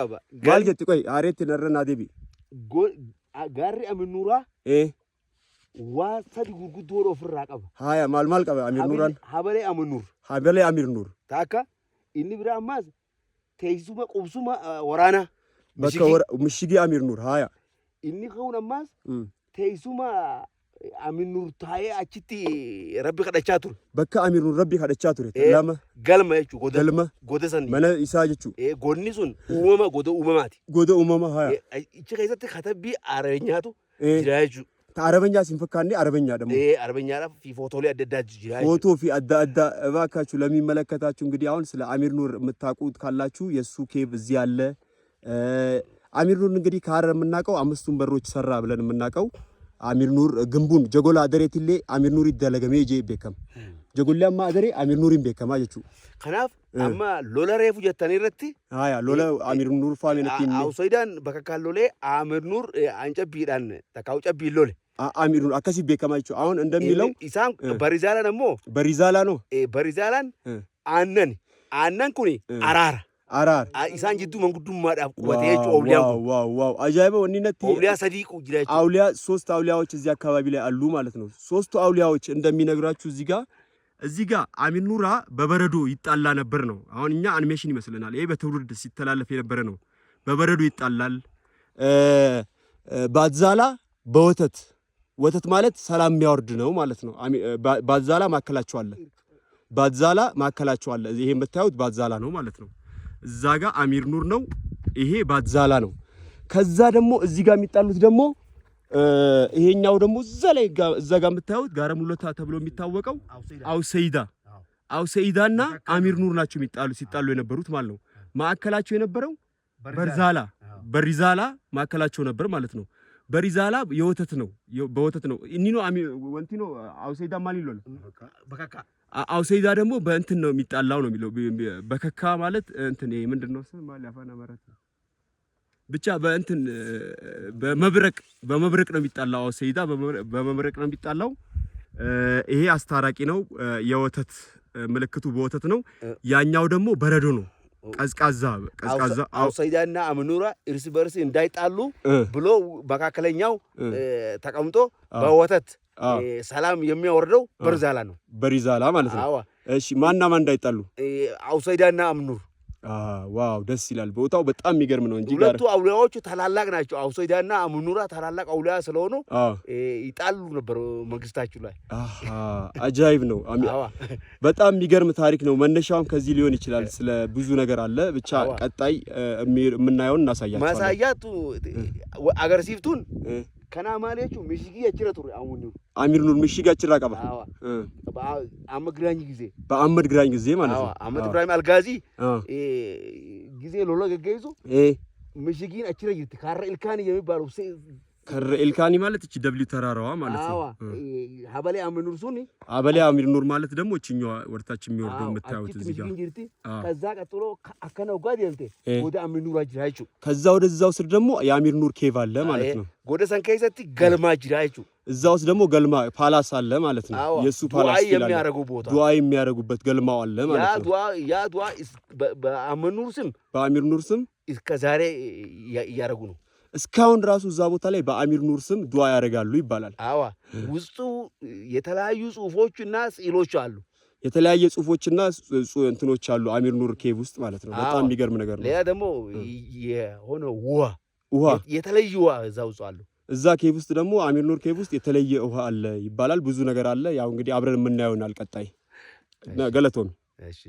Qaba. Maal jetti qoy aareetti narra naa deebi. Gaarri Amir Nuuraa waan sadi gurguddoo ofirraa qaba. Haaya, maal maal qaba Amir Nuuraan? Habalee Amir Nuur. Habalee Amir Nuur. Takka inni biraa ammaas teessuma qubsuma waraanaa. Bakka mishigii Amir Nuur, haaya. Inni ka'uun ammaas teessuma Amir Nuur taa'ee achitti Rabbi kadhachaa ture. Bakka Amir Nuur Rabbi kadhachaa ture. Lama. Galma jechuudha. Goda. Galma. Goda san. Mana isaa jechuudha. Godni sun uumama goda uumamaati. Goda uumama, haaya. Ichi keessatti katabbii Arabenyaatu jira jechuudha. Ta Arabenyaa sin fakkaanne Arabenyaadha moo? Arabenyaadhaaf fi footoolee adda addaa jira jechuudha. ፎቶ fi adda addaa እባካችሁ ለሚመለከታችሁ እንግዲህ አሁን ስለ አሚር ኑር የምታውቁት ካላችሁ የእሱ cave እዚህ አለ። አሚር ኑር እንግዲህ ከሀረር የምናውቀው አምስቱን በሮች ሰራ ብለን የምናውቀው አሚር ኑር ግንቡን Jogola Adareetillee Amiir Nuur dalagamee jee beekama. Jogolli amma Adaree Amiir Nuuriin beekama jechuudha. Kanaaf amma lola reefu jettanii irratti Haaya, lola Amiir Nuur faamina tti Awusaayidaan bakka kan lolee Amir Nuur ancabbiidhaan takkaa'u cabbiin lole. አሚር ኑር akkasii beekama jechuudha. አሁን እንደሚለው Isaan barizaalaan ammoo በሪዛላ ነው። Barizaalaan aannan aannan kun araara. Araara. Isaan jidduu manguddummaadhaaf qubatee jechuudha awliyaan kun. Wow wow, ajaa'iba wanni natti Awliyaa sadii jira jechuudha. አውሊያ ሶስት አውሊያዎች እዚህ አካባቢ ላይ አሉ ማለት ነው። ሶስቱ አውሊያዎች እንደሚነግራችሁ እዚህ ጋር አሚር ኑራ በበረዶ ይጣላ ነበር ነው። አሁን እኛ አኒሜሽን ይመስለናል። ይሄ በትውልድ ሲተላለፍ የነበረ ነው። በበረዶ ይጣላል። ባዛላ በወተት፣ ወተት ማለት ሰላም የሚያወርድ ነው ማለት ነው። ባዛላ ማከላቸው አለ። ባዛላ ማከላቸው አለ። ይሄ የምታዩት ባዛላ ነው ማለት ነው። እዛ ጋር አሚር ኑር ነው። ይሄ ባዛላ ነው። ከዛ ደግሞ እዚህ ጋር የሚጣሉት ደግሞ ይሄኛው ደግሞ እዛ ላይ እዛ ጋር የምታዩት ጋረ ሙለታ ተብሎ የሚታወቀው አውሰይዳ አውሰይዳና አሚር ኑር ናቸው የሚጣሉ ሲጣሉ የነበሩት ማለት ነው። ማዕከላቸው የነበረው በርዛላ በሪዛላ ማዕከላቸው ነበር ማለት ነው። በሪዛላ የወተት ነው፣ በወተት ነው። እኒኖ ወንቲኖ አውሰይዳ ማን ይሎል አውሰይዳ ደግሞ በእንትን ነው የሚጣላው ነው የሚለው። በከካ ማለት እንትን ይሄ ምንድነው ስም ማለት ያፋና መረት ብቻ በእንትን በመብረቅ በመብረቅ ነው የሚጣላው። አውሰይዳ በመብረቅ ነው የሚጣላው። ይሄ አስታራቂ ነው። የወተት ምልክቱ በወተት ነው። ያኛው ደግሞ በረዶ ነው። ቀዝቃዛ ቀዝቃዛ። አውሰይዳና አምኑራ እርስ በርስ እንዳይጣሉ ብሎ መካከለኛው ተቀምጦ በወተት ሰላም የሚያወርደው በርዛላ ነው። በሪዛላ ማለት ነው። እሺ፣ ማና ማን እንዳይጣሉ? አውሰይዳና አምኑር። Wow፣ ደስ ይላል። ቦታው በጣም የሚገርም ነው እንጂ ሁለቱ አውሊያዎቹ ታላላቅ ናቸው። አውሰይዳና አምኑራ ታላላቅ አውሊያ ስለሆኑ ይጣሉ ነበር መንግስታችሁ ላይ። አጃይብ ነው። በጣም የሚገርም ታሪክ ነው። መነሻውም ከዚህ ሊሆን ይችላል። ስለ ብዙ ነገር አለ። ብቻ ቀጣይ የምናየውን እናሳያቸዋለን። ማሳያቱ agarsiiftuun kanaa maal jechuun mishigii achirra ture አሁን አሚር ኑር mishigii achirraa qaba. በአህመድ ግራኝ ጊዜ። በአህመድ ግራኝ ጊዜ ማለት ነው። አህመድ ኢብራሂም አልጋዚ ጊዜ lola geggeessu mishigiin achirra jirti Karra Ilkaanii የሚባለው ከረ ኢልካኒ ማለት እቺ W ተራራዋ ማለት ነው። ሀበሌ አሚር ኑር sun አበሌ አሚር ኑር ማለት ደግሞ እቺኛዋ ወደታች የሚወርደው የምታዩት እዚህ ጋር። Jirti. ከዛ ቀጥሎ akkana waggaa deemte goda Amiir Nuuraa jira jechuudha. ከዛ ወደዛው ስር ደግሞ የአሚር ኑር cave አለ ማለት ነው። Goda san keessatti galmaa jira jechuudha. እዛ ውስጥ ደግሞ galma palace አለ ማለት ነው። የሱ palace የሚያረጉ ቦታ ዱዓ የሚያረጉበት ገልማው አለ ማለት ነው። ያ ዱዓ በአሚር ኑር ስም በአሚር ኑር ስም እስከ ዛሬ እያረጉ ነው። እስካሁን ራሱ እዛ ቦታ ላይ በአሚር ኑር ስም ዱዓ ያደርጋሉ ይባላል። አዋ፣ ውስጡ የተለያዩ ጽሁፎችና ስዕሎች አሉ። የተለያየ ጽሁፎችና እንትኖች አሉ አሚር ኑር cave ውስጥ ማለት ነው። በጣም የሚገርም ነገር ነው። ሌላ ደግሞ የሆነ ውሃ ውሃ የተለየ ውሃ እዛ ውስጥ አሉ። እዛ cave ውስጥ ደግሞ አሚር ኑር cave ውስጥ የተለየ ውሃ አለ ይባላል። ብዙ ነገር አለ። ያው እንግዲህ አብረን የምናየው ይሆናል ቀጣይ። Galatoomi። እሺ።